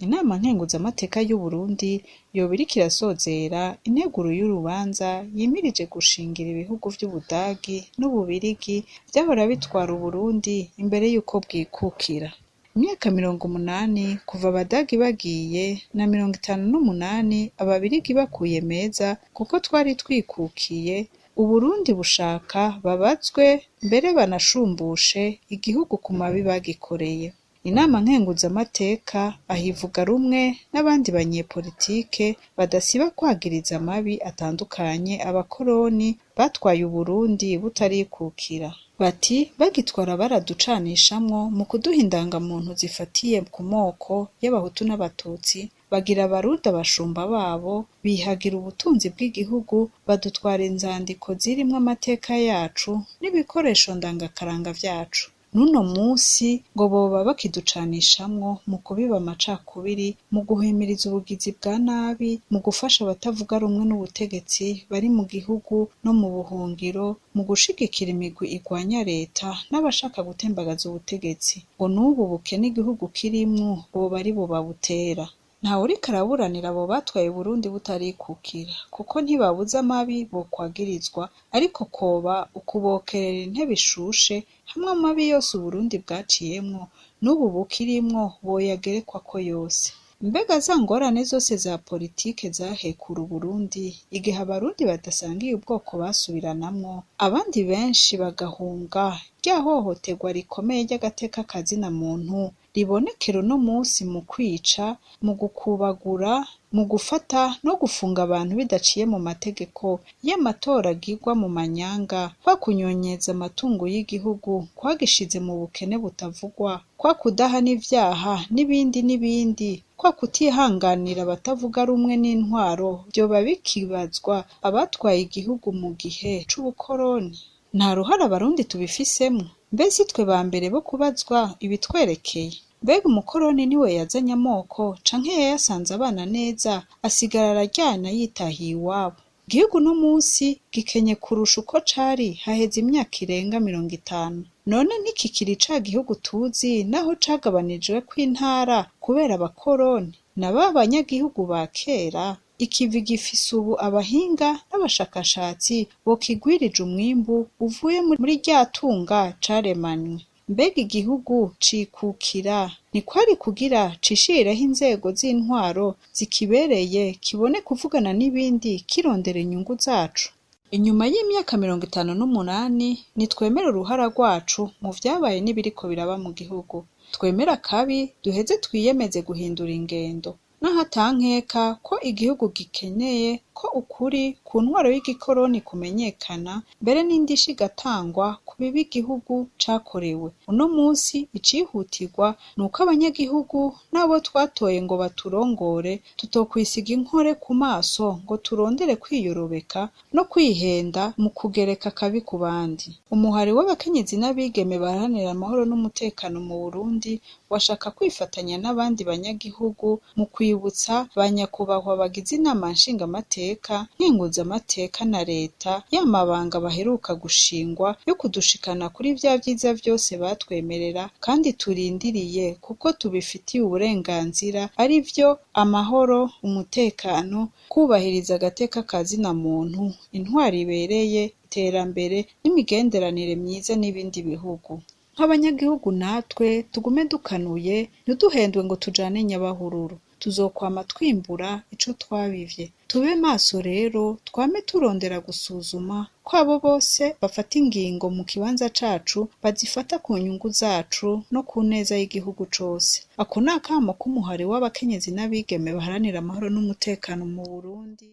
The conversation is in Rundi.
Inama nkenguzamateka y'Uburundi yoba iriko irasozera integuro y'urubanza yimirije gushingira ibihugu vy'Ubudagi n'Ububirigi vyahora bitwara Uburundi imbere y'uko bwikukira. Imyaka 80 kuva Abadagi bagiye na 58 Ababirigi bakuye meza kuko twari twikukiye, Uburundi bushaka babazwe mbere banashumbushe igihugu ku mabi bagikoreye. Inama nkenguzamateka ahivuga rumwe n'abandi banyepolitike badasiba kwagiriza amabi atandukanye abakoroni batwaye Uburundi butarikukira. Bati bagitwara baraducanishamwo mu kuduha indangamuntu zifatiye ku moko y'Abahutu n'Abatutsi, bagira Abarundi abashumba babo, bihagira ubutunzi bw'igihugu, badutwara inzandiko zirimwo amateka yacu n'ibikoresho ndangakaranga vyacu. N'uno musi ngo boba bakiducanishamwo mu kubiba amacakubiri, mu guhimiriza ubugizi bwa nabi, mu gufasha abatavuga rumwe n'ubutegetsi bari mu gihugu no mu buhungiro, mu gushigikira imigwi igwanya leta n'abashaka gutembagaza ubutegetsi. Ngo n'ubu bukene igihugu kirimwo boba aribo babutera. Ntawuriko araburanira abo batwaye Uburundi butarikukira, kuko ntibabuze amabi bokwagirizwa, ariko koba ukubokerera intebe ishushe hamwe amabi yose Uburundi bwaciyemwo n'ubu bukirimwo boyagerekwako yose. Mbega za ngorane zose za politike zahekura Uburundi igihe Abarundi badasangiye ubwoko basubiranamwo, abandi benshi bagahunga rya hohoterwa rikomeye ry'agateka ka zina muntu ribonekera uno musi mu kwica, mu gukubagura, mu gufata no gufunga abantu bidaciye mu mategeko, y'amatora agirwa mu manyanga, kwa kunyonyeza amatungo y'igihugu kwagishize mu bukene butavugwa, kwa kudahana ivyaha n'ibindi n'ibindi, kwa kutihanganira abatavuga rumwe n'intwaro vyoba bikibazwa abatwaye igihugu mu gihe c'ubukoroni? Nta ruhara Abarundi tubifisemwo? Mbe si twe ba mbere bo kubazwa ibitwerekeye? Mbega umukoroni niwe yazanye amoko canke yayasanze abana neza asigara araryana yitahiye iwabo? Igihugu uno musi gikenye kurusha uko cari haheze imyaka irenga 50. None ntikikiri ca gihugu tuzi naho cagabanijweko intara kubera abakoroni? Na ba banyagihugu ba kera? Ikivi gifise ubu abahinga n'abashakashatsi bokigwirije umwimbu uvuye muri rya tunga caremanywe. Mbega igihugu cikukira ntikwari kugira cishirireho inzego z'intwaro zikibereye kibone kuvugana n'ibindi kirondera inyungu zaco? Inyuma y'imyaka 58 nitwemere uruhara rwacu mu vyabaye n'ibiriko biraba mu gihugu. Twemere akabi duheze twiyemeze guhindura ingendo. Naho atankeka ko igihugu gikeneye ko ukuri ku ntwaro y'igikoroni kumenyekana, mbere n'indishyi igatangwa ku bibi igihugu cakorewe. Uno musi icihutirwa nuko abanyagihugu n'abo twatoye ngo baturongore tutokwisiga inkore ku maso ngo turondere kwiyorobeka no kwihenda mu kugereka akabi ku bandi. Umuhari w'abakenyezi n'abigeme baharanira amahoro n'umutekano mu Burundi washaka kwifatanya n'abandi banyagihugu mu kwibutsa ba nyakubahwa bagize inama nshingamateka, nkenguzamateka na leta ya mabanga baheruka gushingwa yo kudushikana kuri vya vyiza vyose batwemerera kandi turindiriye kuko tubifitiye uburenganzira arivyo amahoro, umutekano, kwubahiriza agateka ka zina muntu, intwaro ibereye, iterambere n'imigenderanire myiza n'ibindi bihugu. Nk'abanyagihugu natwe tugume dukanuye ntiduhendwe ngo tujane nyabahururu. Tuzokwama twimbura ico twabivye. Tube maso rero twame turondera gusuzuma ko abo bose bafata ingingo mu kibanza cacu bazifata ku nyungu zacu no ku neza y'igihugu cose. Ako ni akamo k'umuhari w'abakenyezi n'abigeme baharanira amahoro n'umutekano mu Burundi.